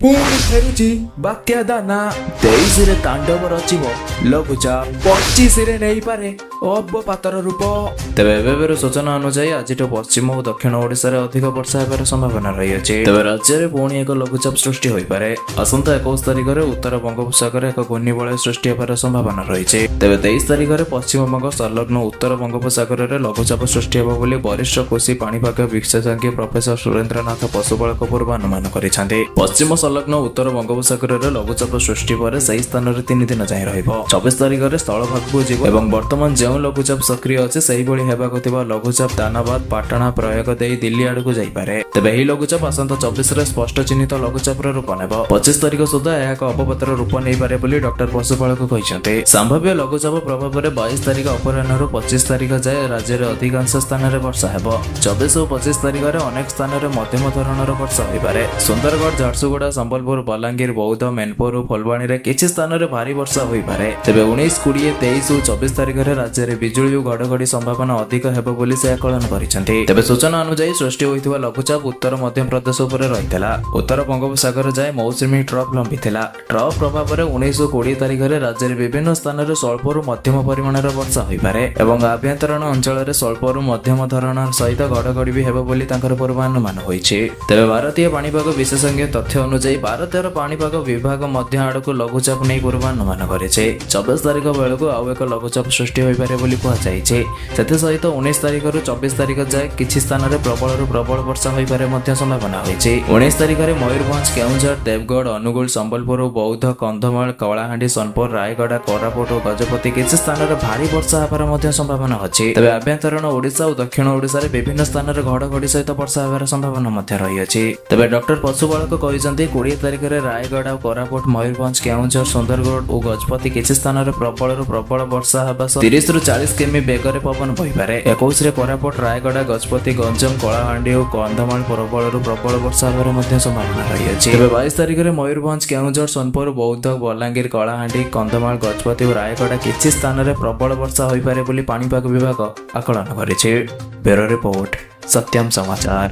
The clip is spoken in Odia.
ପୁଣି ଫେରୁଛି ବାତ୍ୟା ଦାନା। 23ରେ ତାଣ୍ଡବ ରଚିବ ଲଘୁଚାପ, 25ରେ ନେଇପାରେ ଅବପାତର ରୂପ। ତେବେ ଏବେର ସୂଚନା ଅନୁଯାୟୀ, ଆଜିଠୁ ପଶ୍ଚିମ ଓ ଦକ୍ଷିଣ ଓଡ଼ିଶାରେ ଅଧିକ ବର୍ଷା ହେବାର ସମ୍ଭାବନା ରହିଅଛି। ତେବେ ରାଜ୍ୟରେ ପୁଣି ଏକ ଲଘୁଚାପ ସୃଷ୍ଟି ହୋଇପାରେ। ଆସନ୍ତା 21 ତାରିଖରେ ଉତ୍ତର ବଙ୍ଗୋପସାଗରରେ ଏକ ଘୂର୍ଣ୍ଣିବଳୟ ସୃଷ୍ଟି ହେବାର ସମ୍ଭାବନା ରହିଛି। ତେବେ 23 ତାରିଖରେ ପଶ୍ଚିମବଙ୍ଗ ସଂଲଗ୍ନ ଉତ୍ତର ବଙ୍ଗୋପସାଗରରେ ଲଘୁଚାପ ସୃଷ୍ଟି ହେବ ବୋଲି ବରିଷ୍ଠ କୃଷି ପାଣିପାଗ ବିଶେଷଜ୍ଞ ପ୍ରଫେସର ସୁରେନ୍ଦ୍ରନାଥ ପଶୁପାଳକ ପୂର୍ବାନୁମାନ କରିଛନ୍ତି। ପଶ୍ଚିମ ସଂଲଗ୍ନ ଉତ୍ତର ବଙ୍ଗୋପସାଗରରେ ଲଘୁଚାପ ସୃଷ୍ଟି ପରେ ସେହି ସ୍ଥାନରେ 3 ଦିନ ଯାଏଁ ରହିବ। 24 ତାରିଖରେ ସ୍ଥଳଭାଗକୁ ଯିବ ଏବଂ ବର୍ତ୍ତମାନ ଯେଉଁ ଲଘୁଚାପ ସକ୍ରିୟ ଅଛି, ସେହିଭଳି ହେବାକୁ ଥିବା ଲଘୁଚାପ ଦାନାବାଦ, ପାଟଣା, ପ୍ରୟାଗ ଦେଇ ଦିଲ୍ଲୀ ଆଡ଼କୁ ଯାଇପାରେ। ତେବେ ଏହି ଲଘୁଚାପ ଆସନ୍ତା 24ରେ ସ୍ପଷ୍ଟ ଚିହ୍ନିତ ଲଘୁଚାପର ରୂପ ନେବ। 25 ତାରିଖ ସୁଦ୍ଧା ଏହା ଏକ ଅବପାତର ରୂପ ନେଇପାରେ ବୋଲି ଡକ୍ଟର ପଶୁପାଳକ କହିଛନ୍ତି। ସମ୍ଭାବ୍ୟ ଲଘୁଚାପ ପ୍ରଭାବରେ 22 ତାରିଖ ଅପରାହ୍ନରୁ 25 ତାରିଖ ଯାଏ ରାଜ୍ୟରେ ଅଧିକାଂଶ ସ୍ଥାନରେ ବର୍ଷା ହେବ। 24 ଓ 25 ତାରିଖରେ ଅନେକ ସ୍ଥାନରେ ମଧ୍ୟମ ଧରଣର ବର୍ଷା ହୋଇପାରେ। ସୁନ୍ଦରଗଡ଼, ଝାରସୁଗୁଡ଼ା, ସମ୍ବଲପୁର, ବଲାଙ୍ଗୀର, ବୌଦ୍ଧ, ମେନପୁର ଓ ଫୁଲବାଣୀରେ କିଛି ସ୍ଥାନରେ ଭାରୀ ବର୍ଷା ହୋଇପାରେ। ତେବେ 19, 20, 23 ଓ 24 ତାରିଖରେ ରାଜ୍ୟରେ ବିଜୁଳି ଓ ଘଡ଼ଘଡ଼ି ସମ୍ଭାବନା ଅଧିକ ହେବ ବୋଲି ସେ ଆକଳନ କରିଛନ୍ତି। ତେବେ ସୂଚନା ଅନୁଯାୟୀ, ସୃଷ୍ଟି ହୋଇଥିବା ଲଘୁଚାପ ଉତ୍ତର ମଧ୍ୟପ୍ରଦେଶ ଉପରେ ରହିଥିଲା। ଉତ୍ତର ବଙ୍ଗୋପସାଗର ଯାଏ ମୌସୁମୀ ଟ୍ରଫ୍ ଲମ୍ବିଥିଲା। ଟ୍ରଫ୍ ପ୍ରଭାବରେ 19 ଓ 20 ତାରିଖରେ ରାଜ୍ୟରେ ବିଭିନ୍ନ ସ୍ଥାନରେ ସ୍ୱଳ୍ପରୁ ମଧ୍ୟମ ପରିମାଣର ବର୍ଷା ହୋଇପାରେ ଏବଂ ଆଭ୍ୟନ୍ତରୀଣ ଅଞ୍ଚଳରେ ସ୍ୱଳ୍ପରୁ ମଧ୍ୟମ ଧରଣର ସହିତ ଘଡ଼ଘଡ଼ି ବି ହେବ ବୋଲି ତାଙ୍କର ପୂର୍ବାନୁମାନ ହୋଇଛି। ତେବେ ଭାରତୀୟ ପାଣିପାଗ ବିଶେଷଜ୍ଞ ତଥ୍ୟ ଅନୁଯାୟୀ, ଭାରତର ପାଣିପାଗ ବିଭାଗ ମଧ୍ୟ ଆଡ଼କୁ ଲଘୁଚାପ ନେଇ ପୂର୍ବାନୁମାନ କରିଛି। 24 ତାରିଖ ବେଳକୁ ଆଉ ଏକ ଲଘୁଚାପ ସୃଷ୍ଟି ହୋଇପାରେ ବୋଲି କୁହାଯାଇଛି। ସେଥିସହିତ 19 ତାରିଖରୁ 24 ତାରିଖ ଯାଏ କିଛି ସ୍ଥାନରେ ପ୍ରବଳରୁ ପ୍ରବଳ ବର୍ଷା ହୋଇପାରେ ମଧ୍ୟ ସମ୍ଭାବନା ହୋଇଛି। 19 ତାରିଖରେ ମୟୂରଭଞ୍ଜ, କେଉଁଝର, ଦେବଗଡ଼, ଅନୁଗୁଳ, ସମ୍ବଲପୁର, ବୌଦ୍ଧ, କନ୍ଧମାଳ, କଳାହାଣ୍ଡି, ସୋନପୁର, ରାୟଗଡ଼ା, କୋରାପୁଟ ଓ ଗଜପତି କିଛି ସ୍ଥାନରେ ଭାରୀ ବର୍ଷା ହେବାର ମଧ୍ୟ ସମ୍ଭାବନା ଅଛି। ତେବେ ଆଭ୍ୟନ୍ତରୀଣ ଓଡ଼ିଶା ଓ ଦକ୍ଷିଣ ଓଡ଼ିଶାରେ ବିଭିନ୍ନ ସ୍ଥାନରେ ଘଡ଼ଘଡ଼ି ସହିତ ବର୍ଷା ହେବାର ସମ୍ଭାବନା ମଧ୍ୟ ରହିଅଛି। ତେବେ ଡକ୍ଟର ପଶୁପାଳକ କହିଛନ୍ତି, 20 ତାରିଖରେ ରାୟଗଡ଼ା, କୋରାପୁଟ, ମୟୂରଭଞ୍ଜ, କେଉଁଝର, ସୁନ୍ଦରଗଡ଼ ଓ ଗଜପତି କିଛି ସ୍ଥାନରେ ପ୍ରବଳରୁ ପ୍ରବଳ ବର୍ଷା ହେବା ସହ 30ରୁ 40 କିମି ବେଗରେ ପବନ ବହିପାରେ। 21ରେ କୋରାପୁଟ, ରାୟଗଡ଼ା, ଗଜପତି, ଗଞ୍ଜାମ, କଳାହାଣ୍ଡି ଓ କନ୍ଧମାଳ ପ୍ରବଳରୁ ପ୍ରବଳ ବର୍ଷା ହେବାର ମଧ୍ୟ ସମ୍ଭାବନା ରହିଅଛି। ତେବେ 22 ତାରିଖରେ ମୟୂରଭଞ୍ଜ, କେଉଁଝର, ସୋନପୁର, ବୌଦ୍ଧ, ବଲାଙ୍ଗୀର, କଳାହାଣ୍ଡି, କନ୍ଧମାଳ, ଗଜପତି ଓ ରାୟଗଡ଼ା କିଛି ସ୍ଥାନରେ ପ୍ରବଳ ବର୍ଷା ହୋଇପାରେ ବୋଲି ପାଣିପାଗ ବିଭାଗ ଆକଳନ କରିଛି। ବ୍ୟୁରୋ ରିପୋର୍ଟ, ସତ୍ୟମ ସମାଚାର।